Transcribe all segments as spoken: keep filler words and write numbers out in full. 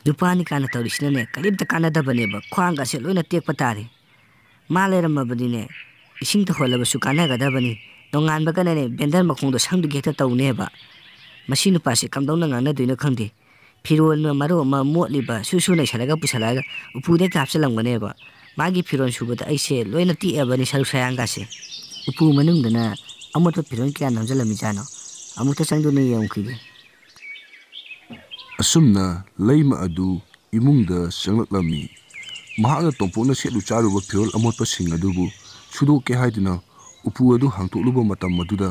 ꯅꯨꯄꯥꯅꯤ ꯀꯥꯟꯅ ꯇꯧꯔꯤꯁꯤꯅꯅꯦ, ꯀꯔꯤꯝꯇ ꯀꯥꯟꯅꯗꯕꯅꯦꯕ꯫ ꯈ꯭ꯋꯥꯡꯒꯁꯦ ꯂꯣꯏꯅ ꯇꯦꯛꯄ ꯇꯥꯔꯦ꯫ ꯃꯥ ꯂꯩꯔꯝꯃꯕꯅꯤꯅꯦ, ꯏꯁꯤꯡ ꯇꯧꯍꯜꯂꯕꯁꯨ ꯀꯥꯟꯅꯒꯗꯕꯅꯤ꯫ ꯅꯣꯡꯉꯥꯟꯕꯒꯅꯅꯦ, ꯕꯦꯟꯗꯔ ꯃꯈꯣꯡꯗꯣ ꯁꯪꯗꯨꯒꯤ ꯍꯦꯛꯇ ꯇꯧꯅꯦꯕ꯫ ꯃꯁꯤ ꯅꯨꯄꯥꯁꯦ ꯀꯝꯗꯧꯅ ꯉꯥꯡꯅꯗꯣꯏꯅꯣ ꯈꯪꯗꯦ꯫ ꯐꯤꯔꯣꯜꯅ ꯃꯔꯣꯟ ꯑꯃ ꯃꯣꯠꯂꯤꯕ, ꯁꯨ ꯁꯨ ꯅꯩꯁꯜꯂꯒ ꯄꯨꯁꯜꯂꯛꯑꯒ ꯎꯄꯨꯗ ꯍꯦꯛꯇ ꯍꯥꯞꯆꯜꯂꯝꯒꯅꯦꯕ꯫ ꯃꯥꯒꯤ ꯐꯤꯔꯣꯜ ꯁꯨꯕꯗ ꯑꯩꯁꯦ ꯂꯣꯏꯅ ꯇꯦꯛꯑꯕꯅꯤ, ꯁꯔꯨ ꯁꯌꯥꯡꯒꯥꯁꯦ꯫ ꯎꯄꯨ ꯃꯅꯨꯡꯗꯅ ꯑꯃꯣꯠꯄ ꯐꯤꯔꯣꯜ ꯀꯌꯥ ꯅꯝꯁꯤꯜꯂꯝꯃꯤꯖꯥꯠꯅꯣ? ꯑꯃꯨꯛꯇ ꯆꯪꯗꯨꯅ ꯌꯦꯡꯉꯨꯈꯤꯒꯦ꯫ ꯑꯁꯨꯝꯅ ꯂꯩꯃ ꯑꯗꯨ ꯏꯃꯨꯡꯗ ꯆꯪꯂꯛꯂꯝꯃꯤ꯫ ꯃꯍꯥꯛꯅ ꯇꯣꯝꯄꯣꯛꯅ ꯁꯦꯠꯂꯨ ꯆꯥꯔꯨꯕ ꯐꯤꯔꯣꯜ ꯑꯃꯣꯠꯄꯁꯤꯡ ꯑꯗꯨꯕꯨ ꯁꯨꯗꯣꯛꯀꯦ ꯍꯥꯏꯗꯨꯅ ꯎꯄꯨ ꯑꯗꯨ ꯍꯥꯡꯇꯣꯛꯂꯨꯕ ꯃꯇꯝ ꯑꯗꯨꯗ,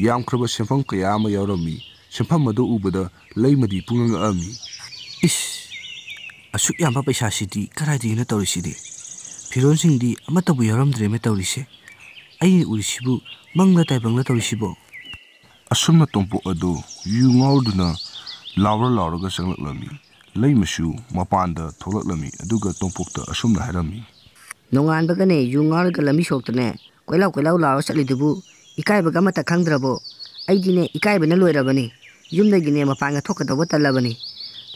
ꯌꯥꯝꯈ꯭ꯔꯕ ꯁꯦꯟꯐꯝ ꯀꯌꯥ ꯑꯃ ꯌꯥꯎꯔꯝꯃꯤ꯫ ꯁꯦꯟꯐꯝ ꯑꯗꯨ ꯎꯕꯗ ꯂꯩꯃꯗꯤ ꯄꯨꯡꯉꯛ ꯉꯛꯑꯝꯃꯤ꯫ "ꯏꯁ! ꯑꯁꯨꯛ ꯌꯥꯝꯕ ꯄꯩꯁꯥꯁꯤꯗꯤ ꯀꯗꯥꯏꯗꯒꯤꯅꯣ ꯇꯧꯔꯤꯁꯤꯗꯤ? ꯐꯤꯔꯣꯜꯁꯤꯡꯗꯤ ꯑꯃꯠꯇꯕꯨ ꯌꯥꯎꯔꯝꯗ꯭ꯔꯦꯃꯦ ꯇꯧꯔꯤꯁꯦ꯫ ꯑꯩꯅ ꯎꯔꯤꯁꯤꯕꯨ ꯃꯪꯂ ꯇꯥꯏꯕꯪꯂ ꯇꯧꯔꯤꯁꯤꯕꯣ?" ꯑꯁꯨꯝꯅ ꯇꯣꯝꯄꯣꯛ ꯑꯗꯨ ꯌꯨ ꯉꯥꯎꯗꯨꯅ ꯂꯥꯎꯔ ꯂꯥꯎꯔꯒ ꯆꯪꯂꯛꯂꯝꯃꯤ꯫ ꯂꯩꯃꯁꯨ ꯃꯄꯥꯟꯗ ꯊꯣꯛꯂꯛꯂꯝꯃꯤ, ꯑꯗꯨꯒ ꯇꯣꯝꯄꯣꯛꯇ ꯑꯁꯨꯝꯅ ꯍꯥꯏꯔꯝꯃꯤ꯫ "ꯅꯣꯡꯉꯥꯟꯕꯒꯅꯦ ꯌꯨ ꯉꯥꯎꯔꯒ ꯂꯝꯕꯤ ꯁꯣꯔꯣꯛꯇꯅꯦ ꯀꯣꯏꯂꯥꯎ ꯀꯣꯏꯂꯥꯎ ꯂꯥꯎꯔ ꯆꯠꯂꯤꯗꯨꯕꯨ ꯏꯀꯥꯏꯕꯒ ꯑꯃꯠꯇ ꯈꯪꯗ꯭ꯔꯕꯣ? ꯑꯩꯗꯤꯅꯦ ꯏꯀꯥꯏꯕꯅ ꯂꯣꯏꯔꯕꯅꯤ꯫ ꯌꯨꯝꯗꯒꯤꯅꯦ ꯃꯄꯥꯟꯒ ꯊꯣꯛꯀꯗꯧꯕ ꯇꯜꯂꯕꯅꯤ꯫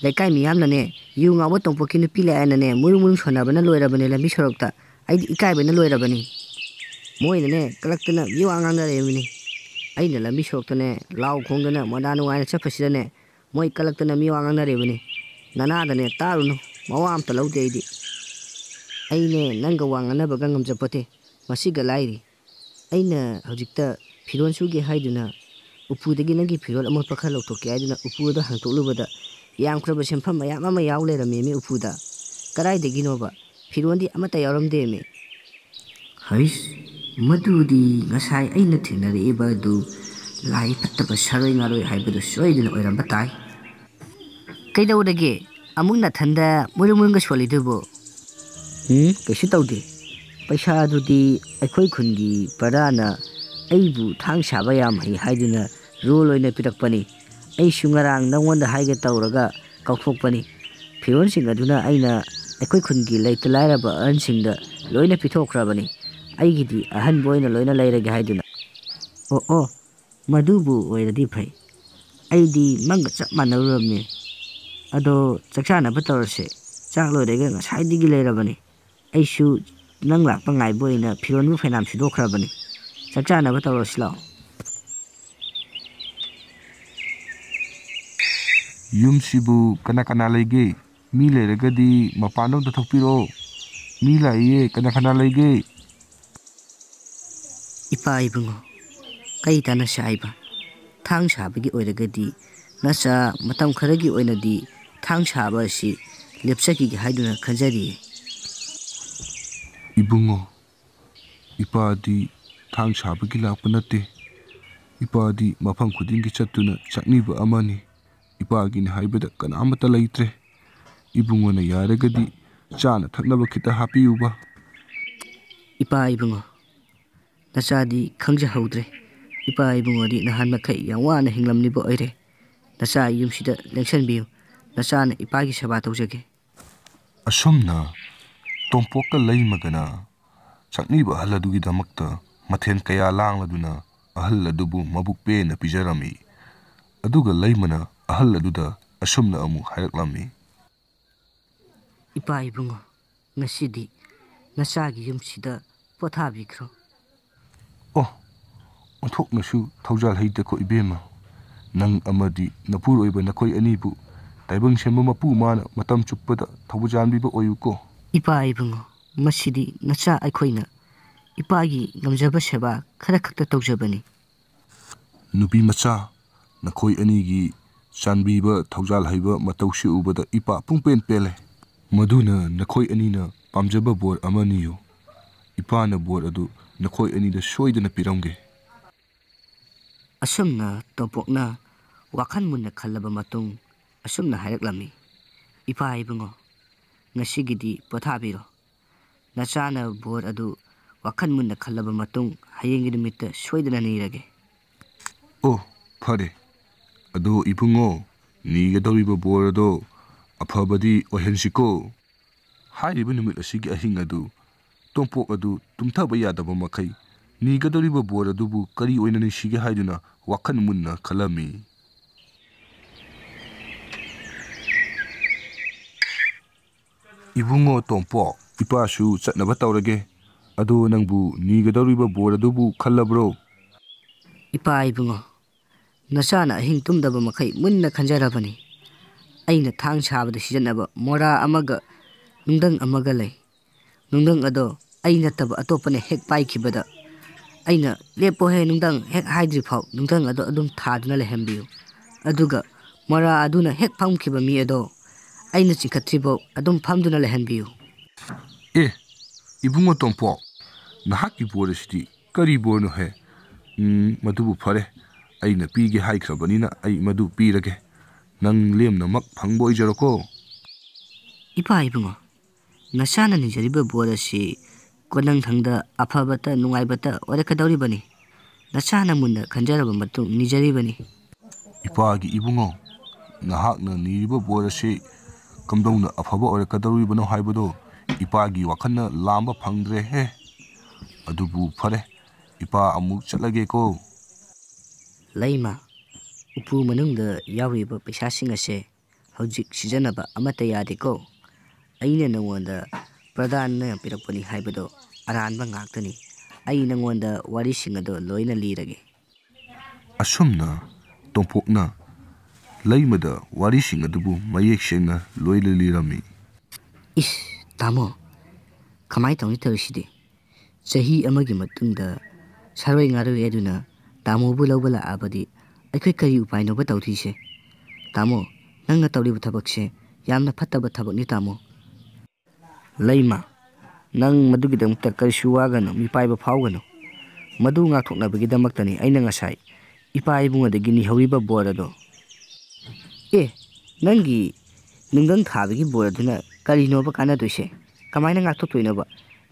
ꯂꯩꯀꯥꯏ ꯃꯤꯌꯥꯝꯅꯅꯦ ꯌꯨ ꯉꯥꯎꯕ ꯇꯣꯝꯄꯣꯛꯀꯤ ꯅꯨꯄꯤ ꯂꯥꯛꯑꯦꯅꯅꯦ ꯃꯨꯔꯨꯝ ꯃꯨꯔꯨꯝ ꯁꯣꯟꯅꯕꯅ ꯂꯣꯏꯔꯕꯅꯦ ꯂꯝꯕꯤ ꯁꯣꯔꯣꯛꯇ꯫ ꯑꯩꯗꯤ ꯏꯀꯥꯏꯕꯅ ꯂꯣꯏꯔꯕꯅꯤ꯫ ꯃꯣꯏꯅꯅꯦ ꯀꯂꯛꯇꯅ ꯃꯤ ꯋꯥ ꯉꯥꯡꯅꯔꯤꯕꯅꯤ꯫ ꯑꯩꯅ ꯂꯝꯕꯤ ꯁꯣꯔꯣꯛꯇꯅꯦ ꯂꯥꯎ ꯈꯣꯡꯗꯅ ꯃꯣꯟꯗꯥ ꯅꯨꯡꯉꯥꯏꯅ ꯆꯠꯄꯁꯤꯗꯅꯦ ꯃꯣꯏ ꯀꯂꯛꯇꯅ ꯃꯤ ꯋꯥ ꯉꯥꯡꯅꯔꯤꯕꯅꯤ꯫ ꯅꯅꯥꯗꯅꯦ ꯇꯥꯔꯨꯅꯨ, ꯃꯋꯥ ꯑꯝꯇ ꯂꯧꯗꯦ ꯑꯩꯗꯤ꯫ ꯑꯩꯅꯦ ꯅꯪꯒ ꯋꯥ ꯉꯥꯡꯅꯕꯒ ꯉꯝꯖꯄꯣꯠꯇꯦ꯫ ꯃꯁꯤꯒ ꯂꯥꯏꯔꯤ꯫ ꯑꯩꯅ ꯍꯧꯖꯤꯛꯇ ꯐꯤꯔꯣꯜ ꯁꯨꯒꯦ ꯍꯥꯏꯗꯨꯅ ꯎꯄꯨꯗꯒꯤ ꯅꯪꯒꯤ ꯐꯤꯔꯣꯜ ꯑꯃꯣꯠꯄ ꯈꯔ ꯂꯧꯊꯣꯛꯀꯦ ꯍꯥꯏꯗꯨꯅ ꯎꯄꯨꯗ ꯍꯥꯡꯇꯣꯛꯂꯨꯕꯗ ꯌꯥꯝꯈ꯭ꯔꯕ ꯁꯦꯟꯐꯝ ꯃꯌꯥꯝ ꯑꯃ ꯌꯥꯎ ꯂꯩꯔꯝꯃꯦꯃꯤ ꯎꯄꯨꯗ꯫ ꯀꯗꯥꯏꯗꯒꯤꯅꯣꯕ? ꯐꯤꯔꯣꯜꯗꯤ ꯑꯃꯠꯇ ꯌꯥꯎꯔꯝꯗꯦꯃꯤ꯫ ꯍꯩꯁ, ꯃꯗꯨꯗꯤ ꯉꯁꯥꯏ ꯑꯩꯅ ꯊꯦꯡꯅꯔꯛꯏꯕ ꯑꯗꯨ ꯂꯥꯏ ꯐꯠꯇꯕ ꯁꯥꯔꯣꯏ ꯉꯥꯔꯣꯏ ꯍꯥꯏꯕꯗꯨ ꯁꯣꯏꯗꯅ ꯑꯣꯏꯔꯝꯕ ꯇꯥꯏ꯫ ꯀꯩꯗꯧꯔꯒꯦ? ꯑꯃꯨꯛ ꯅꯊꯟꯗ ꯃꯨꯔꯨꯝ ꯃꯨꯔꯨꯝꯒ ꯁꯣꯜꯂꯤꯗꯨꯕꯨ? ꯎꯝ, ꯀꯩꯁꯨ ꯇꯧꯗꯦ꯫ ꯄꯩꯁꯥꯗꯨꯗꯤ ꯑꯩꯈꯣꯏ ꯈꯨꯟꯒꯤ ꯄꯔꯥꯅ ꯑꯩꯕꯨ ꯊꯥꯡ ꯁꯥꯕ ꯌꯥꯝ ꯍꯩ ꯍꯥꯏꯗꯨꯅ ꯔꯣꯜ ꯑꯣꯏꯅ ꯄꯤꯔꯛꯄꯅꯤ꯫ ꯑꯩꯁꯨ ꯉꯔꯥꯡ ꯅꯪꯉꯣꯟꯗ ꯍꯥꯏꯒꯦ ꯇꯧꯔꯒ ꯀꯥꯎꯊꯣꯛꯄꯅꯤ꯫ ꯐꯤꯔꯣꯜꯁꯤꯡ ꯑꯗꯨꯅ ꯑꯩꯅ ꯑꯩꯈꯣꯏ ꯈꯨꯟꯒꯤ ꯂꯩꯇ ꯂꯥꯏꯔꯕ ꯑꯍꯟꯁꯤꯡꯗ ꯂꯣꯏꯅ ꯄꯤꯊꯣꯛꯈ꯭ꯔꯕꯅꯤ꯫ ꯑꯩꯒꯤꯗꯤ ꯑꯍꯟꯕ ꯑꯣꯏꯅ ꯂꯣꯏꯅ ꯂꯩꯔꯒꯦ ꯍꯥꯏꯗꯨꯅ꯫ ꯑꯣ, ꯑꯣ, ꯃꯗꯨꯕꯨ ꯑꯣꯏꯔꯗꯤ ꯐꯩ꯫ ꯑꯩꯗꯤ ꯃꯪꯒ ꯆꯞ ꯃꯥꯟꯅꯔꯨꯔꯕꯅꯤ꯫ ꯑꯗꯣ ꯆꯥꯛ ꯆꯥꯅꯕ ꯇꯧꯔꯁꯦ꯫ ꯆꯥꯛ ꯂꯣꯏꯔꯒ ꯉꯁꯥꯏꯗꯒꯤ ꯂꯩꯔꯕꯅꯤ꯫ ꯑꯩꯁꯨ ꯅꯪ ꯂꯥꯛꯄ ꯉꯥꯏꯕ ꯑꯣꯏꯅ ꯐꯤꯔꯣꯟꯕꯨ ꯐꯩꯅꯥꯝ ꯁꯨꯗꯣꯛꯈ꯭ꯔꯕꯅꯤ꯫ ꯆꯥꯛ ꯆꯥꯅꯕ ꯇꯧꯔꯁꯤ ꯂꯥꯛꯑꯣ꯫ ꯌꯨꯝꯁꯤꯕꯨ ꯀꯅꯥ ꯀꯅꯥ ꯂꯩꯒꯦ? ꯃꯤ ꯂꯩꯔꯒꯗꯤ ꯃꯄꯥꯟꯗ ꯑꯝꯇ ꯊꯣꯛꯄꯤꯔꯛꯑꯣ꯫ ꯃꯤ ꯂꯥꯛꯏꯌꯦ, ꯀꯅꯥ ꯀꯅꯥ ꯂꯩꯒꯦ? ꯏꯄꯥ ꯏꯕꯨꯡꯉꯣ, ꯀꯩ ꯇꯥꯟꯅꯁꯦ ꯍꯥꯏꯕ? ꯊꯥꯡ ꯁꯥꯕꯒꯤ ꯑꯣꯏꯔꯒꯗꯤ ꯅꯆꯥ ꯃꯇꯝ ꯈꯔꯒꯤ ꯑꯣꯏꯅꯗꯤ ꯊꯥꯡ ꯁꯥꯕ ꯑꯁꯤ ꯂꯦꯞꯆꯈꯤꯒꯦ ꯍꯥꯏꯗꯨꯅ ꯈꯟꯖꯔꯤꯌꯦ꯫ ꯏꯕꯨꯡꯉꯣ, ꯏꯄꯥꯗꯤ ꯊꯥꯡ ꯁꯥꯕꯒꯤ ꯂꯥꯛꯄ ꯅꯠꯇꯦ꯫ ꯏꯄꯥꯗꯤ ꯃꯐꯝ ꯈꯨꯗꯤꯡꯒꯤ ꯆꯠꯇꯨꯅ ꯆꯥꯛꯅꯤꯕ ꯑꯃꯅꯤ꯫ ꯏꯄꯥꯒꯤꯅꯤ ꯍꯥꯏꯕꯗ ꯀꯅꯥꯃꯠꯇ ꯂꯩꯇ꯭ꯔꯦ꯫ ꯏꯕꯨꯡꯉꯣꯅ ꯌꯥꯔꯒꯗꯤ ꯆꯥꯅ ꯊꯛꯅꯕ ꯈꯤꯇ ꯍꯥꯞꯄꯤꯌꯨꯕ꯫ ꯏꯄꯥ ꯏꯕꯨꯡꯉꯣ, ꯅꯆꯥꯗꯤ ꯈꯪꯖꯍꯧꯗ꯭ꯔꯦ꯫ ꯏꯄꯥ ꯏꯕꯨꯡꯉꯣꯗꯤ ꯅꯍꯥꯟ ꯃꯈꯩ ꯌꯥꯝ ꯋꯥꯅ ꯍꯤꯡꯂꯝꯂꯤꯕ ꯑꯣꯏꯔꯦ꯫ ꯅꯆꯥ ꯌꯨꯝꯁꯤꯗ ꯂꯦꯡꯁꯟꯕꯤꯌꯨ꯫ ꯅꯆꯥꯅ ꯏꯄꯥꯒꯤ ꯁꯦꯕꯥ ꯇꯧꯖꯒꯦ꯫ ꯑꯁꯨꯝꯅ ꯇꯣꯝꯄꯣꯛꯀ ꯂꯩꯃꯒꯅ ꯆꯥꯛꯅꯤꯕ ꯑꯍꯜ ꯑꯗꯨꯒꯤꯗꯃꯛꯇ ꯃꯊꯦꯜ ꯀꯌꯥ ꯂꯥꯡꯂꯗꯨꯅ ꯑꯍꯜ ꯑꯗꯨꯕꯨ ꯃꯕꯨꯛ ꯄꯦꯟꯅ ꯄꯤꯖꯔꯝꯃꯤ꯫ ꯑꯗꯨꯒ ꯂꯩꯃꯅ ꯑꯍꯜ ꯑꯗꯨꯗ ꯑꯁꯨꯝꯅ ꯑꯃꯨꯛ ꯍꯥꯏꯔꯛꯂꯝꯃꯤ꯫ ꯏꯄꯥ ꯏꯕꯨꯡꯉꯣ, ꯉꯁꯤꯗꯤ ꯅꯆꯥꯒꯤ ꯌꯨꯝꯁꯤꯗ ꯄꯣꯊꯥꯕꯤꯈ꯭ꯔꯣ꯫ ꯑꯣ, ꯑꯣꯟꯊꯣꯛꯅꯁꯨ ꯊꯧꯖꯥꯜ ꯍꯩꯗꯀꯣ ꯏꯕꯦꯝꯃ꯫ ꯅꯪ ꯑꯃꯗꯤ ꯅꯄꯨꯔꯣꯏꯕ ꯅꯈꯣꯏ ꯑꯅꯤꯕꯨ ꯇꯥꯏꯕꯪ ꯁꯦꯝꯕ ꯃꯄꯨ ꯃꯥꯅ ꯃꯇꯝ ꯆꯨꯞꯄꯗ ꯊꯧꯖꯥꯟꯕꯤꯕ ꯑꯣꯏꯌꯨꯀꯣ꯫ ꯏꯄꯥ ꯏꯕꯨꯡꯉꯣ, ꯃꯁꯤꯗꯤ ꯅꯆꯥ ꯑꯩꯈꯣꯏꯅ ꯏꯄꯥꯒꯤ ꯉꯝꯖꯕ ꯁꯦꯕꯥ ꯈꯔ ꯈꯛꯇ ꯇꯧꯖꯕꯅꯤ꯫ ꯅꯨꯄꯤ ꯃꯆꯥ, ꯅꯈꯣꯏ ꯑꯅꯤꯒꯤ ꯆꯥꯟꯕꯤꯕ ꯊꯧꯖꯥꯜ ꯍꯩꯕ ꯃꯇꯧꯁꯤ ꯎꯕꯗ ꯏꯄꯥ ꯄꯨꯡꯄꯦꯟ ꯄꯦꯜꯂꯦ꯫ ꯃꯗꯨꯅ ꯅꯈꯣꯏ ꯑꯅꯤꯅ ꯄꯥꯝꯖꯕ ꯕꯣꯔ ꯑꯃꯅꯤꯌꯨ꯫ ꯏꯄꯥꯅ ꯕꯣꯔ ꯑꯗꯨ ꯅꯈꯣꯏ ꯑꯅꯤꯗ ꯁꯣꯏꯗꯅ ꯄꯤꯔꯝꯒꯦ꯫ ꯑꯁꯨꯝꯅ ꯇꯣꯝꯄꯣꯛꯅ ꯋꯥꯈꯜ ꯃꯨꯟꯅ ꯈꯜꯂꯕ ꯃꯇꯨꯡ ꯑꯁꯨꯝꯅ ꯍꯥꯏꯔꯛꯂꯝꯃꯤ, "ꯏꯄꯥ ꯏꯕꯨꯡꯉꯣ, ꯉꯁꯤꯒꯤꯗꯤ ꯄꯣꯊꯥꯕꯤꯔꯣ꯫ ꯅꯆꯥꯅ ꯕꯣꯔ ꯑꯗꯨ ꯋꯥꯈꯜ ꯃꯨꯟꯅ ꯈꯜꯂꯕ ꯃꯇꯨꯡ ꯍꯌꯦꯡꯒꯤ ꯅꯨꯃꯤꯠꯇ ꯁꯣꯏꯗꯅ ꯅꯤꯔꯒꯦ"꯫ ꯑꯣ, ꯐꯔꯦ꯫ ꯑꯗꯣ ꯏꯕꯨꯡꯉꯣ, ꯅꯤꯒꯗꯧꯔꯤꯕ ꯕꯣꯔ ꯑꯗꯣ ꯑꯐꯕꯗꯤ ꯑꯣꯏꯍꯟꯁꯤꯀꯣ꯫ ꯍꯥꯏꯔꯤꯕ ꯅꯨꯃꯤꯠ ꯑꯁꯤꯒꯤ ꯑꯍꯤꯡ ꯑꯗꯨ ꯇꯣꯝꯄꯣꯛ ꯑꯗꯨ ꯇꯨꯝꯊꯕ ꯌꯥꯗꯕ ꯃꯈꯩ ꯅꯤꯒꯗꯧꯔꯤꯕ ꯕꯣꯔ ꯑꯗꯨꯕꯨ ꯀꯔꯤ ꯑꯣꯏꯅ ꯅꯤꯁꯤꯒꯦ ꯍꯥꯏꯗꯨꯅ ꯋꯥꯈꯜ ꯃꯨꯟꯅ ꯈꯜꯂꯝꯃꯤ꯫ ꯏꯕꯨꯡꯉꯣ ꯇꯣꯝꯄꯣꯛ, ꯏꯄꯥꯁꯨ ꯆꯠꯅꯕ ꯇꯧꯔꯒꯦ꯫ ꯑꯗꯣ ꯅꯪꯕꯨ ꯅꯤꯒꯗꯧꯔꯤꯕ ꯕꯣꯔ ꯑꯗꯨꯕꯨ ꯈꯜꯂꯕ꯭ꯔꯣ? ꯏꯄꯥ ꯏꯕꯨꯡꯉꯣ, ꯅꯆꯥꯅ ꯑꯍꯤꯡ ꯇꯨꯝꯗꯕ ꯃꯈꯩ ꯃꯨꯟꯅ ꯈꯟꯖꯔꯕꯅꯤ꯫ ꯑꯩꯅ ꯊꯥꯡ ꯁꯥꯕꯗ ꯁꯤꯖꯤꯟꯅꯕ ꯃꯣꯔꯥ ꯑꯃꯒ ꯅꯨꯡꯗꯪ ꯑꯃꯒ ꯂꯩ꯫ ꯅꯨꯡꯗꯪ ꯑꯗꯣ ꯑꯩ ꯅꯠꯇꯕ ꯑꯇꯣꯞꯄꯅ ꯍꯦꯛ ꯄꯥꯏꯈꯤꯕꯗ ꯑꯩꯅ "ꯂꯦꯞꯄꯣꯍꯦ ꯅꯨꯡꯗꯪ" ꯍꯦꯛ ꯍꯥꯏꯗ꯭ꯔꯤꯐꯥꯎ ꯅꯨꯡꯗꯪ ꯑꯗꯣ ꯑꯗꯨꯝ ꯊꯥꯗꯨꯅ ꯂꯩꯍꯟꯕꯤꯌꯨ꯫ ꯑꯗꯨꯒ ꯃꯣꯔꯥ ꯑꯗꯨꯅ ꯍꯦꯛ ꯐꯝꯈꯤꯕ ꯃꯤ ꯑꯗꯣ ꯑꯩꯅ ꯆꯤꯡꯈꯠꯇ꯭ꯔꯤꯐꯥꯎ ꯑꯗꯨꯝ ꯐꯝꯗꯨꯅ ꯂꯩꯍꯟꯕꯤꯌꯨ꯫ ꯑꯦ, ꯏꯕꯨꯡꯉꯣ ꯇꯣꯝꯄꯣꯛ, ꯅꯍꯥꯛꯀꯤ ꯕꯣꯔ ꯑꯁꯤꯗꯤ ꯀꯔꯤ ꯕꯣꯔꯅꯣꯍꯦ? ꯎꯝ, ꯃꯗꯨꯕꯨ ꯐꯔꯦ, ꯑꯩꯅ ꯄꯤꯒꯦ ꯍꯥꯏꯈ꯭ꯔꯕꯅꯤꯅ ꯑꯩ ꯃꯗꯨ ꯄꯤꯔꯒꯦ꯫ ꯅꯪ ꯂꯦꯝꯅꯃꯛ ꯐꯪꯕ ꯑꯣꯏꯖꯔꯣꯀꯣ꯫ ꯏꯄꯥ ꯏꯕꯨꯡꯉꯣ, ꯅꯆꯥꯅ ꯅꯤꯖꯔꯤꯕ ꯕꯣꯔ ꯑꯁꯤ ꯀꯣꯟꯅꯪꯊꯪꯗ ꯑꯐꯕꯇ ꯅꯨꯡꯉꯥꯏꯕꯇ ꯑꯣꯏꯔꯛꯀꯗꯧꯔꯤꯕꯅꯤ꯫ ꯅꯆꯥꯅ ꯃꯨꯟꯅ ꯈꯟꯖꯔꯕ ꯃꯇꯨꯡ ꯅꯤꯖꯔꯤꯕꯅꯤ꯫ ꯏꯄꯥꯒꯤ ꯏꯕꯨꯡꯉꯣ, ꯅꯍꯥꯛꯅ ꯅꯤꯔꯤꯕ ꯕꯣꯔ ꯑꯁꯤ ꯀꯝꯗꯧꯅ ꯑꯐꯕ ꯑꯣꯏꯔꯛꯀꯗꯧꯔꯤꯕꯅꯣ ꯍꯥꯏꯕꯗꯣ ꯏꯄꯥꯒꯤ ꯋꯥꯈꯜꯅ ꯂꯥꯝꯕ ꯐꯪꯗ꯭ꯔꯦꯍꯦ꯫ ꯑꯗꯨꯕꯨ ꯐꯔꯦ, ꯏꯄꯥ ꯑꯃꯨꯛ ꯆꯠꯂꯒꯦꯀꯣ꯫ ꯂꯩꯃ, ꯎꯄꯨ ꯃꯅꯨꯡꯗ ꯌꯥꯎꯔꯤꯕ ꯄꯩꯁꯥꯁꯤꯡ ꯑꯁꯦ ꯍꯧꯖꯤꯛ ꯁꯤꯖꯤꯟꯅꯕ ꯑꯃꯠꯇ ꯌꯥꯗꯦꯀꯣ꯫ ꯑꯩꯅ ꯅꯉꯣꯟꯗ ꯄ꯭ꯔꯙꯥꯟꯅ ꯄꯤꯔꯛꯄꯅꯤ ꯍꯥꯏꯕꯗꯣ ꯑꯔꯥꯟꯕ ꯉꯥꯛꯇꯅꯤ꯫ ꯑꯩ ꯅꯉꯣꯟꯗ ꯋꯥꯔꯤꯁꯤꯡ ꯑꯗꯣ ꯂꯣꯏꯅ ꯂꯤꯔꯒꯦ꯫ ꯑꯁꯨꯝꯅ ꯇꯣꯝꯄꯣꯛꯅ ꯂꯩꯃꯗ ꯋꯥꯔꯤꯁꯤꯡ ꯑꯗꯨꯕꯨ ꯃꯌꯦꯛ ꯁꯦꯡꯅ ꯂꯣꯏꯅ ꯂꯤꯔꯝꯃꯤ꯫ ꯏꯁ, ꯇꯥꯃꯣ, ꯀꯃꯥꯏ ꯇꯧꯅꯤ ꯇꯧꯔꯤꯁꯤꯗꯤ? ꯆꯍꯤ ꯑꯃꯒꯤ ꯃꯇꯨꯡꯗ ꯁꯥꯔꯣꯏ ꯉꯥꯔꯣꯏ ꯑꯗꯨꯅ ꯇꯥꯃꯣꯕꯨ ꯂꯧꯕ ꯂꯥꯛꯑꯕꯗꯤ ꯑꯩꯈꯣꯏ ꯀꯔꯤ ꯎꯄꯥꯏꯅꯣꯕ ꯇꯧꯗꯣꯏꯁꯦ? ꯇꯥꯃꯣ, ꯅꯪꯅ ꯇꯧꯔꯤꯕ ꯊꯕꯛꯁꯦ ꯌꯥꯝꯅ ꯐꯠꯇꯕ ꯊꯕꯛꯅꯤ, ꯇꯥꯃꯣ꯫ ꯂꯩꯃ, ꯅꯪ ꯃꯗꯨꯒꯤꯗꯃꯛꯇ ꯀꯔꯤꯁꯨ ꯋꯥꯒꯅꯨ, ꯃꯤꯄꯥꯏꯕ ꯐꯥꯎꯒꯅꯨ꯫ ꯃꯗꯨ ꯉꯥꯛꯊꯣꯛꯅꯕꯒꯤꯗꯃꯛꯇꯅꯤ ꯑꯩꯅ ꯉꯁꯥꯏ ꯏꯄꯥ ꯏꯕꯨꯡꯉꯣꯗꯒꯤ ꯅꯤꯍꯧꯔꯤꯕ ꯕꯣꯔ ꯑꯗꯣ꯫ ꯑꯦ, ꯅꯪꯒꯤ ꯅꯨꯡꯗꯪ ꯊꯥꯕꯒꯤ ꯕꯣꯔ ꯑꯗꯨꯅ ꯀꯔꯤꯅꯣꯕ ꯀꯥꯟꯅꯗꯣꯏꯁꯦ? ꯀꯃꯥꯏꯅ ꯉꯥꯛꯊꯣꯛꯇꯣꯏꯅꯣꯕ?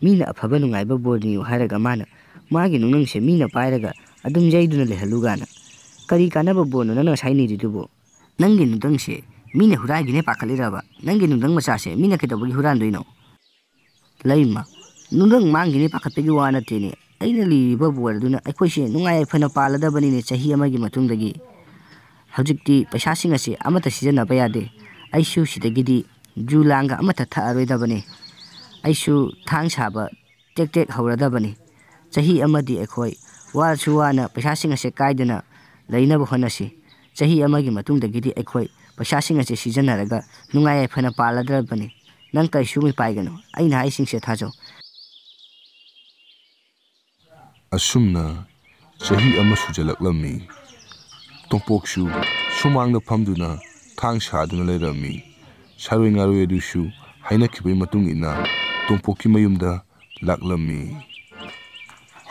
ꯃꯤꯅ ꯑꯐꯕ ꯅꯨꯡꯉꯥꯏꯕ ꯕꯣꯔ ꯅꯤꯌꯨ ꯍꯥꯏꯔꯒ ꯃꯥꯅ ꯃꯥꯒꯤ ꯅꯨꯡꯗꯪꯁꯦ ꯃꯤꯅ ꯄꯥꯏꯔꯒ ꯑꯗꯨꯝ ꯌꯩꯗꯨꯅ ꯂꯩꯍꯜꯂꯨ ꯀꯥꯏꯅ꯫ ꯀꯔꯤ ꯀꯥꯟꯅꯕ ꯕꯣꯔꯅꯣ ꯅꯪꯅ ꯉꯁꯥꯏ ꯅꯤꯔꯤꯗꯨꯕꯨ? ꯅꯪꯒꯤ ꯅꯨꯡꯗꯪꯁꯦ ꯃꯤꯅ ꯍꯨꯔꯥꯏꯒꯤꯅꯦ ꯄꯥꯈꯠꯂꯤꯔꯕ? ꯅꯪꯒꯤ ꯅꯨꯡꯗꯪ ꯃꯆꯥꯁꯦ ꯃꯤꯅ ꯀꯩꯗꯧꯕꯒꯤ ꯍꯨꯔꯥꯟꯗꯣꯏꯅꯣ? ꯂꯩꯃ, ꯅꯨꯡꯗꯪ ꯃꯥꯡꯈꯤꯅꯤ ꯄꯥꯈꯠꯄꯒꯤ ꯋꯥ ꯅꯠꯇꯦꯅꯦ꯫ ꯑꯩꯅ ꯂꯤꯔꯤꯕ ꯕꯣꯔ ꯑꯗꯨꯅ ꯑꯩꯈꯣꯏꯁꯦ ꯅꯨꯡꯉꯥꯏ ꯌꯥꯏꯐꯅ ꯄꯥꯜꯂꯗꯕꯅꯤꯅꯦ ꯆꯍꯤ ꯑꯃꯒꯤ ꯃꯇꯨꯡꯗꯒꯤ꯫ ꯍꯧꯖꯤꯛꯇꯤ ꯄꯩꯁꯥꯁꯤꯡ ꯑꯁꯤ ꯑꯃꯠꯇ ꯁꯤꯖꯤꯟꯅꯕ ꯌꯥꯗꯦ꯫ ꯑꯩꯁꯨ ꯁꯤꯗꯒꯤꯗꯤ ꯖꯨ ꯂꯥꯡꯒ ꯑꯃꯠꯇ ꯊꯛꯑꯔꯣꯏꯗꯕꯅꯤ꯫ ꯑꯩꯁꯨ ꯊꯥꯡ ꯁꯥꯕ ꯇꯦꯛ ꯇꯦꯛ ꯍꯧꯔꯗꯕꯅꯤ꯫ ꯆꯍꯤ ꯑꯃꯗꯤ ꯑꯩꯈꯣꯏ ꯋꯥꯔꯁꯨ ꯋꯥꯅ ꯄꯩꯁꯥꯁꯤꯡ ꯑꯁꯦ ꯀꯥꯏꯗꯅ ꯂꯩꯅꯕ ꯍꯣꯠꯅꯁꯤ꯫ ꯆꯍꯤ ꯑꯃꯒꯤ ꯃꯇꯨꯡꯗꯒꯤꯗꯤ ꯑꯩꯈꯣꯏ ꯄꯩꯁꯥꯁꯤꯡ ꯑꯁꯦ ꯁꯤꯖꯤꯟꯅꯔꯒ ꯅꯨꯡꯉꯥꯏ ꯌꯥꯏꯐꯅ ꯄꯥꯜꯂꯗꯕꯅꯤ꯫ ꯅꯪ ꯀꯔꯤꯁꯨ ꯃꯤꯄꯥꯏꯒꯅꯨ꯫ ꯑꯩꯅ ꯍꯥꯏꯁꯤꯡꯁꯦ ꯊꯥꯖꯧ꯫ ꯑꯁꯨꯝꯅ ꯆꯍꯤ ꯑꯃ ꯁꯨꯖꯜꯂꯛꯂꯝꯃꯤ꯫ ꯇꯣꯝꯄꯣꯛꯁꯨ ꯁꯨꯃꯥꯡꯗ ꯐꯝꯗꯨꯅ ꯊꯥꯡ ꯁꯥꯗꯨꯅ ꯂꯩꯔꯝꯃꯤ꯫ ꯁꯥꯔꯣꯏ ꯉꯥꯔꯣꯏ ꯑꯗꯨꯁꯨ ꯍꯥꯏꯅꯈꯤꯕꯒꯤ ꯃꯇꯨꯡ ꯏꯟꯅ ꯇꯣꯝꯄꯣꯛꯀꯤ ꯃꯌꯨꯝꯗ ꯂꯥꯛꯂꯝꯃꯤ꯫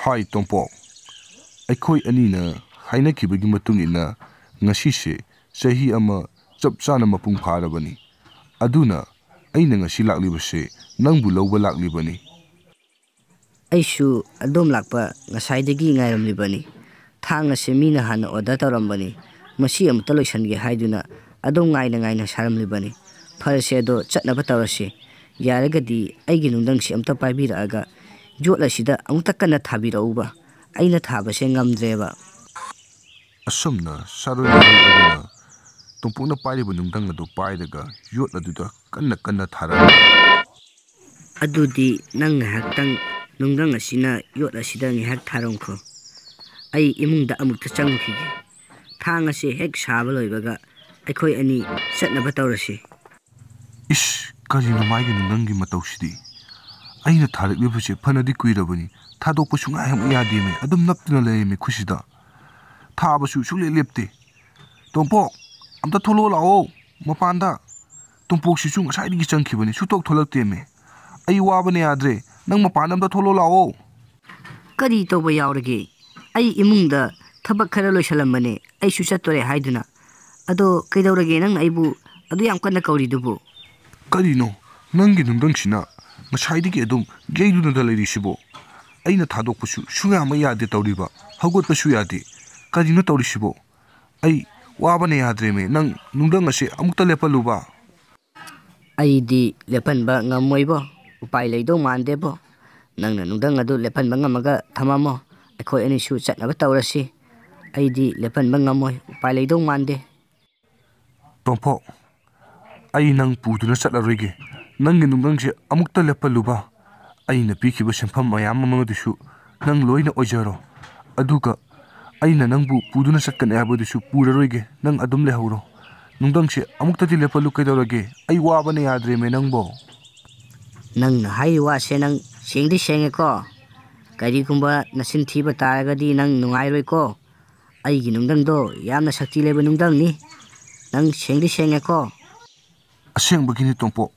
"ꯍꯥꯏ ꯇꯣꯝꯄꯣꯛ, ꯑꯩꯈꯣꯏ ꯑꯅꯤꯅ ꯍꯥꯏꯅꯈꯤꯕꯒꯤ ꯃꯇꯨꯡ ꯏꯟꯅ ꯉꯁꯤꯁꯦ ꯆꯍꯤ ꯑꯃ ꯆꯞ ꯆꯥꯅ ꯃꯄꯨꯡ ꯐꯥꯔꯕꯅꯤ꯫ ꯑꯗꯨꯅ ꯑꯩꯅ ꯉꯁꯤ ꯂꯥꯛꯂꯤꯕꯁꯦ ꯅꯪꯕꯨ ꯂꯧꯕ ꯂꯥꯛꯂꯤꯕꯅꯤ꯫" ꯑꯩꯁꯨ ꯑꯗꯣꯝ ꯂꯥꯛꯄ ꯉꯁꯥꯏꯗꯒꯤ ꯉꯥꯏꯔꯝꯂꯤꯕꯅꯤ꯫ ꯊꯥꯡ ꯑꯁꯦ ꯃꯤꯅ ꯍꯥꯟꯅ ꯑꯣꯔꯗꯔ ꯇꯧꯔꯝꯕꯅꯤ꯫ ꯃꯁꯤ ꯑꯃꯨꯛꯇ ꯂꯣꯏꯁꯤꯟꯒꯦ ꯍꯥꯏꯗꯨꯅ ꯑꯗꯣꯝ ꯉꯥꯏꯅ ꯉꯥꯏꯅ ꯁꯥꯔꯝꯂꯤꯕꯅꯤ꯫ ꯐꯔꯁꯦ, ꯑꯗꯣ ꯆꯠꯅꯕ ꯇꯧꯔꯁꯤ꯫ ꯌꯥꯔꯒꯗꯤ ꯑꯩꯒꯤ ꯅꯨꯡꯗꯪꯁꯤ ꯑꯝꯇ ꯄꯥꯏꯕꯤꯔꯛꯑꯒ ꯌꯣꯠ ꯑꯁꯤꯗ ꯑꯃꯨꯛꯇ ꯀꯟꯅ ꯊꯥꯕꯤꯔꯛꯎꯕ꯫ ꯑꯩꯅ ꯊꯥꯕꯁꯦ ꯉꯝꯗ꯭ꯔꯦꯕ꯫ ꯑꯁꯨꯝꯅ ꯁꯥꯔꯣꯏ ꯃꯔꯣꯏ ꯑꯗꯨꯅ ꯇꯣꯝꯄꯣꯛꯅ ꯄꯥꯏꯔꯤꯕ ꯅꯨꯡꯗꯪ ꯑꯗꯨ ꯄꯥꯏꯔꯒ ꯌꯣꯠ ꯑꯗꯨꯗ ꯀꯟꯅ ꯀꯟꯅ ꯊꯥꯔꯛꯏ꯫ "ꯑꯗꯨꯗꯤ ꯅꯪ ꯉꯥꯏꯍꯥꯛꯇꯪ ꯅꯨꯡꯗꯪ ꯑꯁꯤꯅ ꯌꯣꯠ ꯑꯁꯤꯗ ꯉꯥꯏꯍꯥꯛ ꯊꯥꯔꯝꯈꯣ꯫ ꯑꯩ ꯏꯃꯨꯡꯗ ꯑꯃꯨꯛꯇ ꯆꯪꯉꯨꯈꯤꯒꯦ꯫ ꯊꯥꯡ ꯑꯁꯤ ꯍꯦꯛ ꯁꯥꯕ ꯂꯣꯏꯕꯒ ꯑꯩꯈꯣꯏ ꯑꯅꯤ ꯆꯠꯅꯕ ꯇꯧꯔꯁꯤ꯫" "ꯏꯁ, ꯀꯔꯤꯅꯣ ꯃꯥꯒꯤ ꯅꯨꯡꯗꯪꯒꯤ ꯃꯇꯧꯁꯤꯗꯤ? ꯑꯩꯅ ꯊꯥꯔꯛꯂꯤꯕꯁꯦ ꯐꯅꯗꯤ ꯀꯨꯏꯔꯕꯅꯤ, ꯊꯥꯗꯣꯛꯄ ꯁꯨꯡꯌꯥ ꯍꯦꯛ ꯌꯥꯗꯦꯃꯦ, ꯑꯗꯨꯝ ꯅꯞꯇꯨꯅ ꯂꯩꯔꯝꯃꯦ ꯈꯨꯠꯁꯤꯗ꯫ ꯊꯥꯕꯁꯨ ꯁꯨꯡꯂꯦꯞ ꯂꯦꯞꯇꯦ꯫ ꯇꯣꯝꯄꯣꯛ, ꯑꯝꯇ ꯊꯣꯛꯂꯛꯑꯣ ꯂꯥꯛꯑꯣ ꯃꯄꯥꯟꯗ꯫ ꯇꯣꯝꯄꯣꯛꯁꯤꯁꯨ ꯉꯁꯥꯏꯗꯒꯤ ꯆꯪꯈꯤꯕꯅꯤ, ꯁꯨꯡꯊꯣꯛ ꯊꯣꯛꯂꯛꯇꯦꯃꯦ꯫ ꯑꯩ ꯋꯥꯕꯅ ꯌꯥꯗ꯭ꯔꯦ, ꯅꯪ ꯃꯄꯥꯟꯗ ꯑꯝꯇ ꯊꯣꯛꯂꯛꯑꯣ ꯂꯥꯛꯑꯣ꯫" "ꯀꯔꯤ ꯇꯧꯕ ꯌꯥꯎꯔꯒꯦ? ꯑꯩ ꯏꯃꯨꯡꯗ ꯊꯕꯛ ꯈꯔ ꯂꯣꯏꯁꯜꯂꯝꯕꯅꯦ, ꯑꯩꯁꯨ ꯆꯠꯇꯣꯔꯦ ꯍꯥꯏꯗꯨꯅ꯫ ꯑꯗꯣ ꯀꯩꯗꯧꯔꯒꯦ ꯅꯪꯅ ꯑꯩꯕꯨ ꯑꯗꯨ ꯌꯥꯝ ꯀꯟꯅ ꯀꯧꯔꯤꯗꯨꯕꯨ?" "ꯀꯔꯤꯅꯣ ꯅꯪꯒꯤ ꯅꯨꯡꯗꯪꯁꯤꯅ ꯉꯁꯥꯏꯗꯒꯤ ꯑꯗꯨꯝ ꯌꯩꯗꯨꯅꯗ ꯂꯩꯔꯤꯁꯤꯕꯣ? ꯑꯩꯅ ꯊꯥꯗꯣꯛꯄꯁꯨ ꯁꯨꯡꯌꯥꯃꯛ ꯌꯥꯗꯦ ꯇꯧꯔꯤꯕ, ꯍꯧꯒꯠꯄꯁꯨ ꯌꯥꯗꯦ꯫ ꯀꯔꯤꯅꯣ ꯇꯧꯔꯤꯁꯤꯕꯣ? ꯑꯩ ꯋꯥꯕꯅ ꯌꯥꯗ꯭ꯔꯦꯃꯦ, ꯅꯪ ꯅꯨꯡꯗꯪ ꯑꯁꯦ ꯑꯃꯨꯛꯇ ꯂꯦꯞꯍꯜꯂꯨꯕ꯫" "ꯑꯩꯗꯤ ꯂꯦꯞꯍꯟꯕ ꯉꯝꯃꯣꯏꯕꯣ, ꯎꯄꯥꯏ ꯂꯩꯗꯧ ꯃꯥꯟꯗꯦꯕꯣ꯫ ꯅꯪꯅ ꯅꯨꯡꯗꯪ ꯑꯗꯨ ꯂꯦꯞꯍꯟꯕ ꯉꯝꯃꯒ ꯊꯝꯃꯝꯃꯣ, ꯑꯩꯈꯣꯏ ꯑꯅꯤꯁꯨ ꯆꯠꯅꯕ ꯇꯧꯔꯁꯤ꯫ ꯑꯩꯗꯤ ꯂꯦꯞꯍꯟꯕ ꯉꯝꯃꯣꯏ, ꯎꯄꯥꯏ ꯂꯩꯗꯧ ꯃꯥꯟꯗꯦ꯫" "ꯇꯣꯝꯄꯣꯛ, ꯑꯩ ꯅꯪ ꯄꯨꯗꯨꯅ ꯆꯠꯂꯔꯣꯏꯒꯦ꯫ ꯅꯪꯒꯤ ꯅꯨꯡꯗꯪꯁꯦ ꯑꯃꯨꯛꯇ ꯂꯦꯞꯍꯜꯂꯨꯕ꯫ ꯑꯩꯅ ꯄꯤꯈꯤꯕ ꯁꯦꯟꯐꯝ ꯃꯌꯥꯝ ꯑꯃꯗꯨꯁꯨ ꯅꯪ ꯂꯣꯏꯅ ꯑꯣꯏꯖꯔꯣ꯫ ꯑꯗꯨꯒ ꯑꯩꯅ ꯅꯪꯕꯨ ꯄꯨꯗꯨꯅ ꯆꯠꯀꯅꯤ ꯍꯥꯏꯕꯗꯨꯁꯨ ꯄꯨꯔꯔꯣꯏꯒꯦ꯫ ꯅꯪ ꯑꯗꯨꯝ ꯂꯩꯍꯧꯔꯣ꯫ ꯅꯨꯡꯗꯪꯁꯦ ꯑꯃꯨꯛꯇꯗꯤ ꯂꯦꯞꯍꯜꯂꯨ ꯀꯩꯗꯧꯔꯒꯦ? ꯑꯩ ꯋꯥꯕꯅ ꯌꯥꯗ꯭ꯔꯦꯃꯦ ꯅꯪꯕꯣ꯫ ꯅꯪꯅ ꯍꯥꯏꯔꯤꯕ ꯋꯥꯁꯦ ꯅꯪ ꯁꯦꯡꯗꯤ ꯁꯦꯡꯉꯦꯀꯣ꯫ ꯀꯔꯤꯒꯨꯝꯕ ꯅꯆꯤꯟ ꯊꯤꯕ ꯇꯥꯔꯒꯗꯤ ꯅꯪ ꯅꯨꯡꯉꯥꯏꯔꯣꯏꯀꯣ꯫ ꯑꯩꯒꯤ ꯅꯨꯡꯗꯪꯗꯣ ꯌꯥꯝꯅ ꯁꯛꯇꯤ ꯂꯩꯕ ꯅꯨꯡꯗꯪꯅꯤ꯫ ꯅꯪ ꯁꯦꯡꯗꯤ ꯁꯦꯡꯉꯦꯀꯣ꯫ ꯑꯁꯦꯡꯕꯒꯤꯅꯤ ꯇꯣꯝꯄꯣꯛ꯫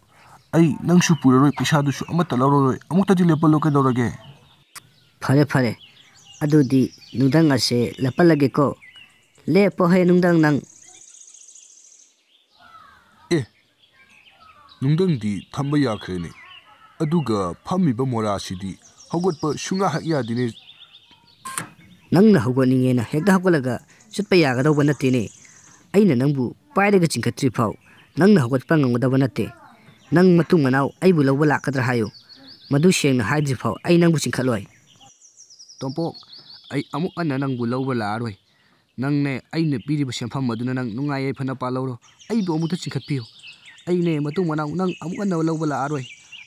ꯑꯩ ꯅꯪꯁꯨ ꯄꯨꯔꯔꯣꯏ, ꯄꯩꯁꯥꯗꯨꯁꯨ ꯑꯃꯠꯇ ꯂꯧꯔꯔꯣꯏ꯫ ꯑꯃꯨꯛꯇꯗꯤ ꯂꯦꯞꯍꯜꯂꯣ ꯀꯩꯗꯧꯔꯒꯦ? ꯐꯔꯦ, ꯐꯔꯦ꯫ ꯑꯗꯨꯗꯤ ꯅꯨꯡꯗꯪ ꯑꯁꯦ ꯂꯦꯞꯍꯜꯂꯒꯦꯀꯣ꯫ ꯂꯦꯞꯄꯣꯍꯦ ꯅꯨꯡꯗꯪ ꯅꯪ꯫ ꯑꯦ, ꯅꯨꯡꯗꯪꯗꯤ ꯊꯝꯕ ꯌꯥꯈ꯭ꯔꯦꯅꯦ꯫ ꯑꯗꯨꯒ ꯐꯝꯃꯤꯕ ꯃꯣꯔꯥꯁꯤꯗꯤ ꯍꯧꯒꯠꯄ ꯁꯨꯡꯌꯥ ꯍꯦꯛ ꯌꯥꯗꯦꯅꯦ꯫ ꯅꯪꯅ ꯍꯧꯒꯠꯅꯤꯡꯉꯦꯅ ꯍꯦꯛꯇ ꯍꯧꯒꯠꯂꯒ ꯆꯠꯄ ꯌꯥꯒꯗꯧꯕ ꯅꯠꯇꯦꯅꯦ꯫ ꯑꯩꯅ ꯅꯪꯕꯨ ꯄꯥꯏꯔꯒ ꯆꯤꯡꯈꯠꯇ꯭ꯔꯤ ꯐꯥꯎ ꯅꯪꯅ ꯍꯧꯒꯠꯄ ꯉꯝꯒꯗꯕ ꯅꯠꯇꯦ꯫ ꯅꯪ ꯃꯇꯨꯡ ꯃꯅꯥꯎ ꯑꯩꯕꯨ ꯂꯧꯕ ꯂꯥꯛꯀꯗ꯭ꯔꯥ ꯍꯥꯏꯌꯨ꯫ ꯃꯗꯨ ꯁꯦꯡꯅ ꯍꯥꯏꯗ꯭ꯔꯤ ꯐꯥꯎ ꯑꯩ ꯅꯪꯕꯨ ꯆꯤꯡꯈꯠꯂꯣꯏ꯫ ꯇꯣꯝꯄꯣꯛ, ꯑꯩ ꯑꯃꯨꯛ ꯍꯟꯅ ꯅꯪꯕꯨ ꯂꯧꯕ ꯂꯥꯛꯑꯔꯣꯏ꯫ ꯅꯪꯅꯦ ꯑꯩꯅ ꯄꯤꯔꯤꯕ ꯁꯦꯟꯐꯝ ꯑꯗꯨꯅ ꯅꯪ ꯅꯨꯡꯉꯥꯏ ꯌꯥꯏꯐꯅ ꯄꯥꯜꯍꯧꯔꯣ꯫ ꯑꯩꯕꯨ ꯑꯃꯨꯛꯇ ꯆꯤꯡꯈꯠꯄꯤꯌꯨ꯫ ꯑꯩꯅꯦ ꯃꯇꯨꯡ ꯃꯅꯥꯎ ꯅꯪ ꯑꯃꯨꯛ ꯍꯟꯅ ꯂꯧꯕ ꯂꯥꯛꯑꯔꯣꯏ꯫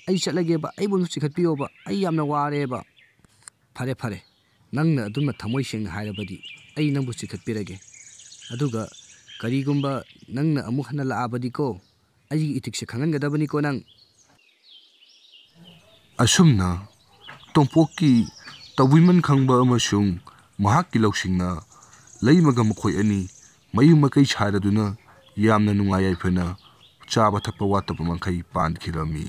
ꯑꯩ ꯆꯠꯂꯒꯦꯕ, ꯑꯩꯕꯨ ꯑꯃꯨꯛ ꯆꯤꯡꯈꯠꯄꯤꯌꯣꯕ꯫ ꯑꯩ ꯌꯥꯝꯅ ꯋꯥꯔꯦꯕ꯫ ꯐꯔꯦ, ꯐꯔꯦ꯫ ꯅꯪꯅ ꯑꯗꯨꯝꯅ ꯊꯃꯣꯏ ꯁꯦꯡꯅ ꯍꯥꯏꯔꯕꯗꯤ ꯑꯩ ꯅꯪꯕꯨ ꯆꯤꯡꯈꯠꯄꯤꯔꯒꯦ꯫ ꯑꯗꯨꯒ ꯀꯔꯤꯒꯨꯝꯕ ꯅꯪꯅ ꯑꯃꯨꯛ ꯍꯟꯅ ꯂꯥꯛꯑꯕꯗꯤꯀꯣ, ꯑꯩꯒꯤ ꯏꯊꯤꯛꯁꯦ ꯈꯪꯍꯟꯒꯗꯕꯅꯤꯀꯣ ꯅꯪ꯫ ꯑꯁꯨꯝꯅ ꯇꯣꯝꯄꯣꯛꯀꯤ ꯇꯧꯕꯤꯃꯟ ꯈꯪꯕ ꯑꯃꯁꯨꯡ ꯃꯍꯥꯛꯀꯤ ꯂꯧꯁꯤꯡꯅ ꯂꯩꯃꯒ ꯃꯈꯣꯏ ꯑꯅꯤ ꯃꯌꯨꯝ ꯃꯀꯩ ꯁꯥꯔꯗꯨꯅ ꯌꯥꯝꯅ ꯅꯨꯡꯉꯥꯏ ꯌꯥꯏꯐꯅ ꯆꯥꯕ ꯊꯛꯄ ꯋꯥꯠꯇꯕ ꯃꯈꯩ ꯄꯥꯟꯈꯤꯔꯝꯃꯤ꯫